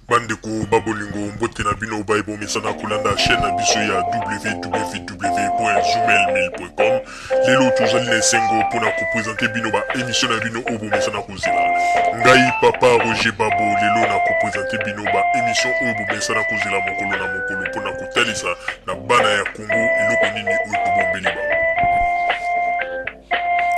Bandeko ba bolingo, mbote na bino baye bomesana kolanda chaîne na biso ya www.zoomail1000.com. Lelo tozali na esengo mpona kopresente bino ba émission na bino oyo bomesana kozela. Ngai papa Roger Babo lelo na kopresente bino ba émission oyo bomesana kozela mokolo na mokolo mpona kotalisa na bana ya Congo eloko nini oyo tobombeli bango.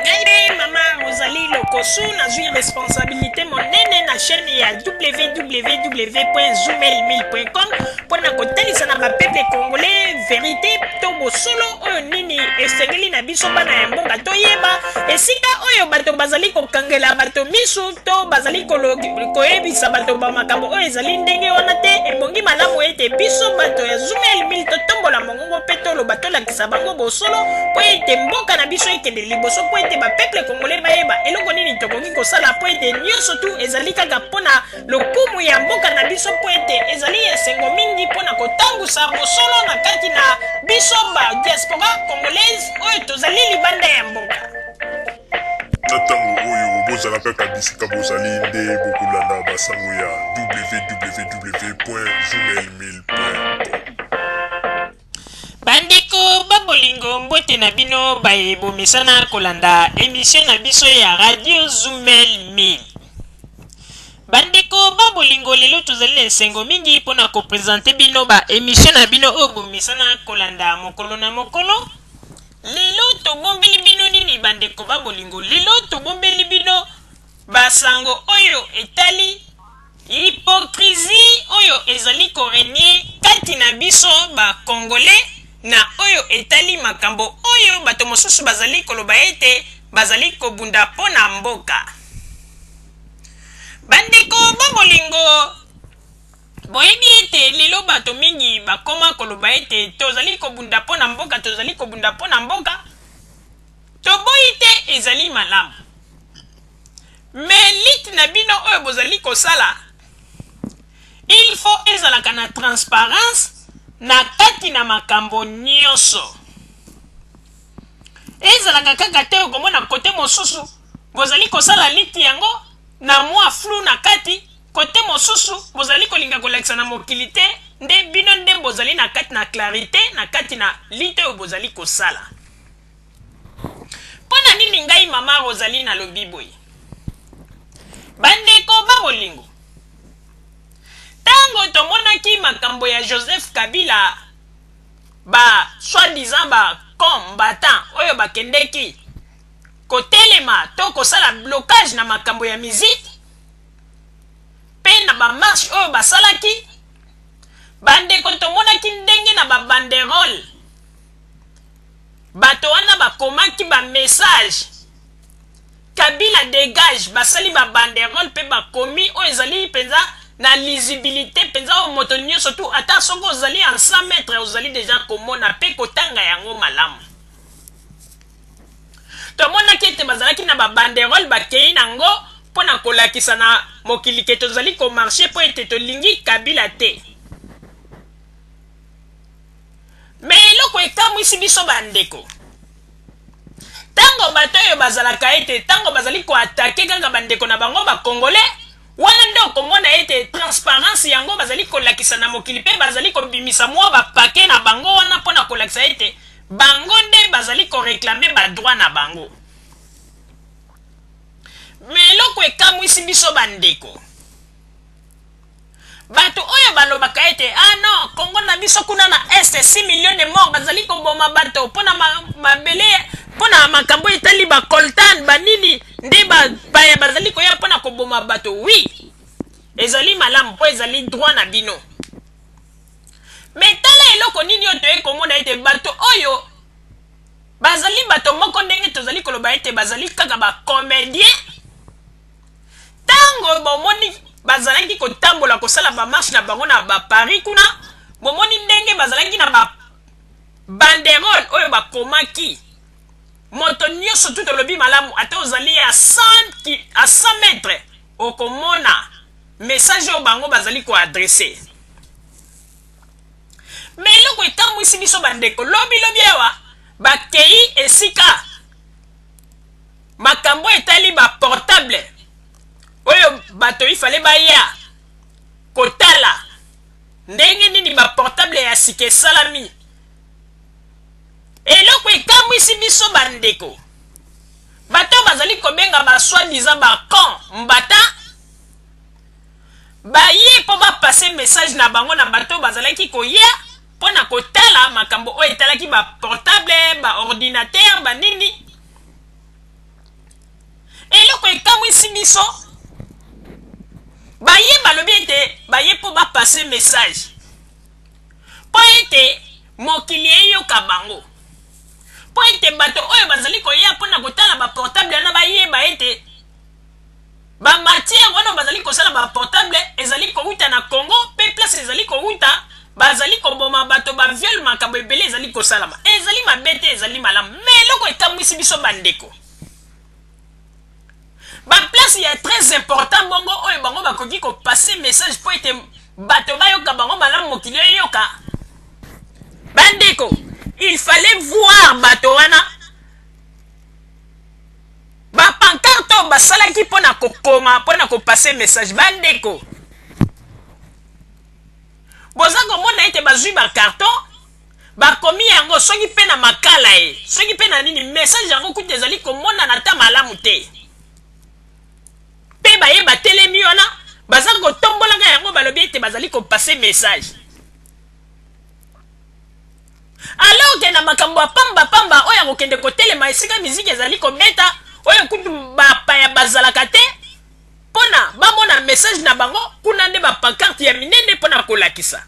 Ngai nde mama Rosalie Lokosu, nazwi responsabilité monene na chaîne ya www.zoomail1000.com mpo na kotalisa na bapeuple congolais verité to bosolo oyo nini esengeli na biso bana ya mboka toyeba esika oyo bato bazali kokangela bato misu to bazali koyebisa bato bamakambo oyo ezali ndenge wana te. Ebongi malamu ete biso bato ya Zoomail 1000 totombola mongongo mpe toloba, tolakisa bango bosolo mpo ete mboka na biso ekende liboso, mpo ete bapeuple congolais bayeba eloko nini tokoki kosala, mpo ete nyonso tu ezali kaka mpo na lokumu ya mboka na biso, mpo ete ezali esengo mingi mpo na kotambusa bosolo na kati na biso ba diaspora congolaise oyo tozali libanda ya mboka. Na ntango oyo bozala kaka bisika bozali nde bokolanda basango ya www.zoomail1000.com. Bandeko ba bolingo, mbote na bino baye bomesana kolanda emission na biso ya Radio Zumel 1000. Bandeko ba bolingo, lelo tozali na esengo mingi mpona kopresente bino ba emission na bino oyo bomesana kolanda mokolo na mokolo. Lelo tobombeli bino nini bandeko ba bolingo? Lelo tobombeli bino basango oyo etali hypocrisie oyo ezali korenie kati na biso ba congolais na oyo etali makambo oyo bato mosusu bazali koloba ete bazali kobunda mpo na mboka. Bandeko ba bolingo, boyebi ete lelo bato mingi bakoma koloba ete tozali kobunda mpo na mboka, tozali kobunda mpo na mboka. Toboyi te, ezali malamu. Mais lutte na bino oyo bozali kosala, il faut ezalaka na transparence na kati na makambo nyonso. Ezalaka kaka te okomona kote mosusu bozali kosala lutte yango na mwa flou na kati, kote mosusu bozali kolinga kolakisa na mokili te nde bino nde bozali na kati na clarite na kati na lutte oyo bozali kosala. Mpo na nini ngai mama Rosalie nalobi boye? Bandeko ba bolingo, tango tomonaki makambo ya Joseph Kabila, ba soi-disant ba combattants oyo bakendeki kotelema to kosala blocage na makambo ya musique mpe na ba marche oyo basalaki, bandeko, tomonaki ndenge na ba banderole bato wana bakomaki ba message Kabila dégage, basali ba banderole mpe bakomi oyo ezali mpenza na lisibilité mpenza oyo moto nyonso tu, ata soki ozali en 100 mètres, ozali deja komona mpe kotanga yango malamu. Tomonaki ete bazalaki na ba banderole bakei nango mpo na kolakisa na mokili ke tozali komarche mpo ete tolingi Kabila te. Me eloko ekamwisi biso bandeko, ntango bato oyo bazalaka ete ntango bazali koatake kaka bandeko na bango bakongole wana nde okomona ete transparence yango bazali kolakisa na mokili mpe bazali kobimisa mwa bapake na bango wana mpo na kolakisa ete bango nde bazali koreklame badroit na bango. Me eloko ekamwisi biso bandeko, bato oyo balobaka ete ah non, Congo na biso kuna na est 6 millions de morts, bazali koboma bato mpona mabele, mpona makambo etali bacoltan banini, nde bapaya bazali koya mpona koboma bato. Oui, ezali malamu mpo ezali droit na bino. Me tala eloko nini oyo toyei komona ete bato oyo bazali bato moko ndenge tozali koloba ete bazali kaka bacomédien. Ntango bomoni bazalaki kotambola kosala bamarche na bango na baparis kuna, bomoni ndenge bazalaki na ba banderole oyo bakomaki moto nyonso tu tolobi malamu, ata ozali ya 100 à 100 mètres okomona message oyo bango bazali koadresse. Me eloko ekamwisi biso bandeko, lobi lobi awa bakei esika makambo etali ba portable oyo bato ifale baya kotala. sika esalami. Eloko ekamwisi biso bandeko, bato oyo bazali kobenga ba soi-disant ba combattants baye mpo ba passer message na bango na bato oyo bazalaki koya mpo na kotala makambo oyo etalaki ba portable, ba ordinateur, ba nini. Eloko ekamwisi biso, baye balobi ete baye mpo ba passer message mpo ete mokili eyoka bango, mpo ete bato oyo bazali koya mpo na kotala ba portable wana bayeba ete ba matière wana bazali kosala ba portable ezali kowuta na Congo, mpe place ezali kowuta bazali koboma bato, ba viol, makambo ebele ezali kosalama. Ezali mabe te, ezali malamu. Mais eloko ekamwisi biso bandeko, ba place ya très important bongo oyo bango bakoki kopasser message mpo ete bato bayoka bango malamu, mokili eyoka. Bandeko, il fallait voir bato wana, bapancarte oyo basalaki mpo na kokoma, mpo na kopasser message. Bandeko, boza komona ete bazwi bacarton, bakomi yango soki mpe na makala ye, soki mpe na nini, message yango kutu ezali komonana ata malamu te. Mpe baye batelemi wana, baza kotombolaka yango, balobi ete bazali kopasser message, alors que na makambo ya pambapamba oyo akokende kotelema esika miziki ezali kobeta, oyo kutu bapaya bazalaka te mpona bamona message na bango, kuna nde bapancarte ya minene mpona kolakisa.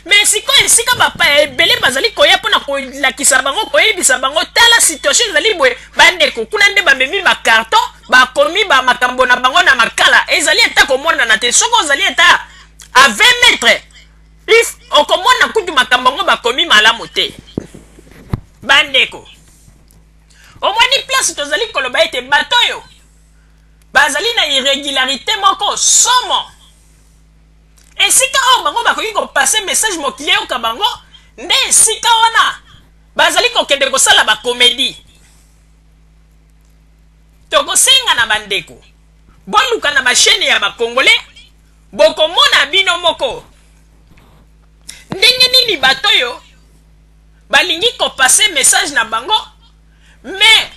Mais sikoyo, esika bapaya ebele bazali koya mpona kolakisa bango, koyebisa bango: "Tala, situation ezali boye." Bandeko, kuna nde bamemi bacarton, bakomi bamakambo na bango na makala, ezali ata komonana te. Soki ozali ata a 20 mètre, if okomona kutu makambo yango bakomi malamu te. Bandeko, omoni place tozali koloba ete bato oyo bazali na irrégularité moko somo. Esika oyo bango bakoki kopasser message, mokili eyoka bango, nde esika wana bazali kokende kosala bacomédie. Tokosenga na bandeko, boluka na bachaîne ya bacongolais, bokomona bino moko ndenge nini bato oyo balingi kopasser message na bango, mais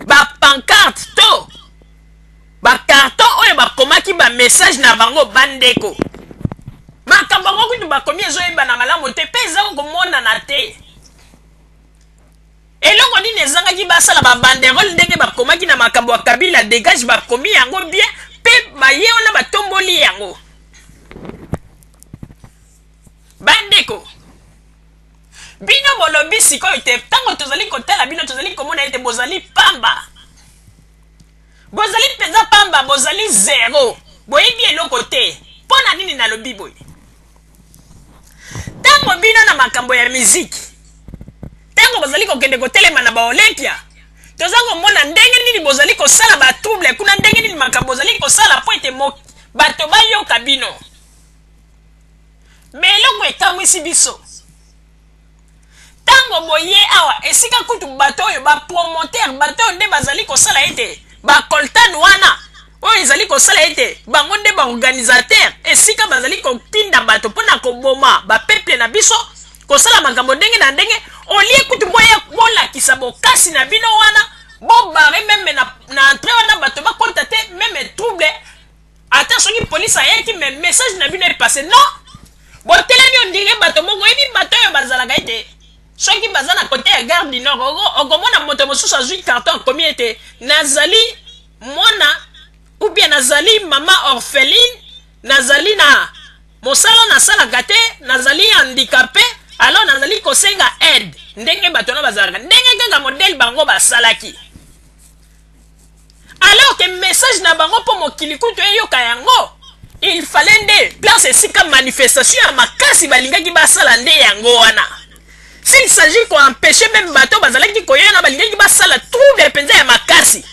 bapancarte to bacarton oyo bakomaki bamessage na bango, bandeko, makambo yango kutu bakomi ezoyebana malamu te mpe eza komonana te. Eloko nini ezangaki basala babanderole ndenge bakomaki na makambo ya "Kabila dégage"? Bakomi yango bien mpe baye wana batomboli yango. Bandeko, bino bolobi sikoyo te, ntango tozali kotala bino, tozali komona ete bozali pamba, bozali mpenza pamba, bozali zéro, boyebi eloko te. Mpo na nini nalobi boye? Ntango bino na makambo ya miziki, ntango bozali kokende kotelema na baolympia, toza komona ndenge nini bozali kosala batrouble kuna, ndenge nini makambo bozali kosala mpo ete bato bayoka bino. Mais eloko ekamwisi biso, ntango boye awa, esika kutu bato oyo bapromoteur, bato oyo nde bazali kosala ete bacoltan wana oyo ezali kosala ete bango nde baorganisateur, esika bazali kotinda bato mpona koboma bapeuple na biso, kosala makambo ndenge na ndenge, olie kutu boya bolakisa bokasi na bino wana, bobarrer même na entrée wana, bato bakota te, même trouble, ata soki polise ayaki, mais message na bino epasse. Non, botelemi on dirait bato moko. Oyebi bato oyo bazalaka ete soki baza na côté ya Gare du Nord, okomona moto mosusu azwi carton, akomi ete nazali mwana ou bien nazali mama orpheline, nazali na mosala nasalaka te, nazali handicapé, alors nazali kosenga aide. Ndenge bato wana bazalaka, ndenge kaka modèle bango basalaki, alors que message na bango, mpo mokili kutu eyoka yango, il fallait nde place esika manifestation ya makasi balingaki basala nde yango wana. S'il s'agit koempêcher même bato bazalaki koyena, balingaki basala trouble mpenza ya makasi,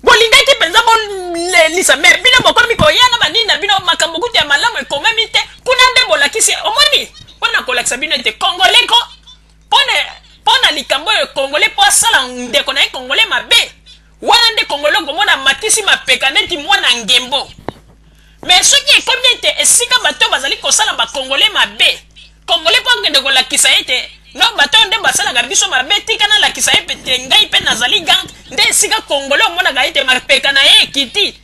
bolingaki mpenza bolelisa. Mais bino bokomi koya na banini na bino, makambo kutu ya malamu ekomami te. Kuna nde bolakisi, omoni, mpona kolakisa bino ete congolais ko mpona likambo oyo, congolais mpo asala ndeko na ye congolais mabe, wana nde congolais okomona matisi mapeka neti mwana ngembo. Mais soki ekomi ete esika bato oyo bazali kosala ba congolais mabe, congolais mpo akende kolakisa ete non, bato oyo nde basalaka biso mabe, tika nalakisa ye ete ngai mpe nazali gang, nde esika congolais omonaka ete mapeka na ye ekiti.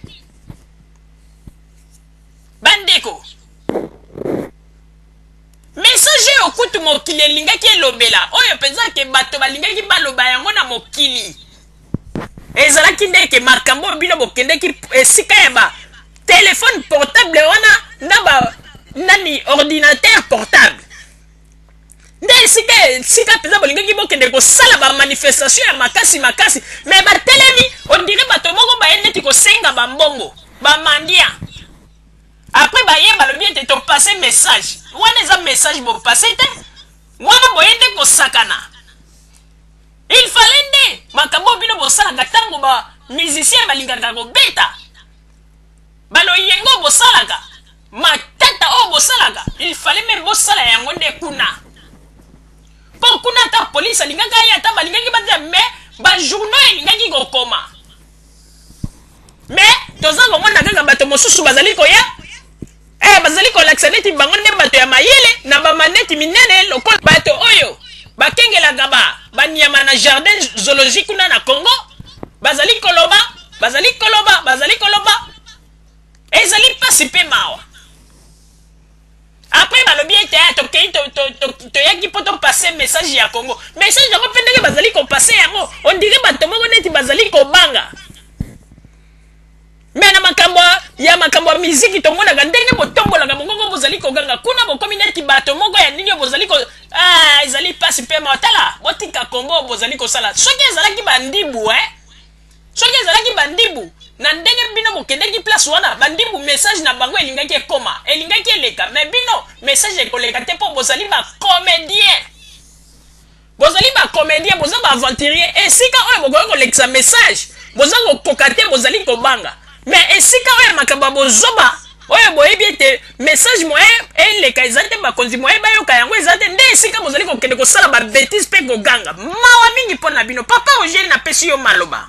Bandeko, message oyo kutu mokili elingaki elobela, oyo mpenza ke bato balingaki baloba yango na mokili, ezalaki nde ke makambo oyo bino bokendeki esika ya ba telefone portable wana na ba nani ordinateur portable, nde esika mpenza bolingaki bokende kosala bamanifestation ya makasi makasi. Me batelemi, on dirait bato moko baye neti kosenga bambongo, bamandia. Après baye balobi ete topase message. Wana eza message bopase te, wana boye nde kosakana. Il fallait nde makambo oyo bino bosalaka ntango ba musicien balingaka kobeta, baloyengo oyo bosalaka, matata oyo bosalaka, il fallait même bosala yango nde kuna, mpo kuna ata polise alingaki aye, ata balingaki batia, mais bajournaux elingaki kokoma. Mais toza komona kaka bato mosusu bazali koya, bazali kolakisa neti bango nde bato ya mayele na bamaneti minene, lokola bato oyo bakengelaka ba banyama na jardin zoologique kuna na Congo. Bazali koloba, bazali koloba, bazali koloba. Ezali mpasi mpe mawa. Après balobi ete tokei, toyaki mpo topase message ya Congo. Message yango mpe, ndenge bazali kopase yango, on dirait bato moko neti bazali kobanga. Me na makambo ya miziki, tomonaka ndenge botombolaka mongongo, bozali koganga kuna, bokomi neti bato moko ya nini oyo bozali ko ezali mpasi mpe mawa. Tala, botika Congo bozali kosala. Soki ezalaki bandibu, soki ezalaki bandibu, na ndenge bino bokendeki place wana, bandibu message na bango elingaki ekoma, elingaki eleka. Me bino message ekoleka te, mpo bozali bacomédien, bozali bacomédien, boza baaventurier. Esika oyo bokoki kolekisa message, boza kokoka te, bozali kobanga. Me esika oyo makambo ya bozoba oyo boyebi ete message moyen eleka eza te, bakonzi moyen bayoka yango eza te, nde esika bozali kokende kosala babêtises mpe koganga. Mawa mingi mpo na bino. Papa Roger, napesi yo maloba.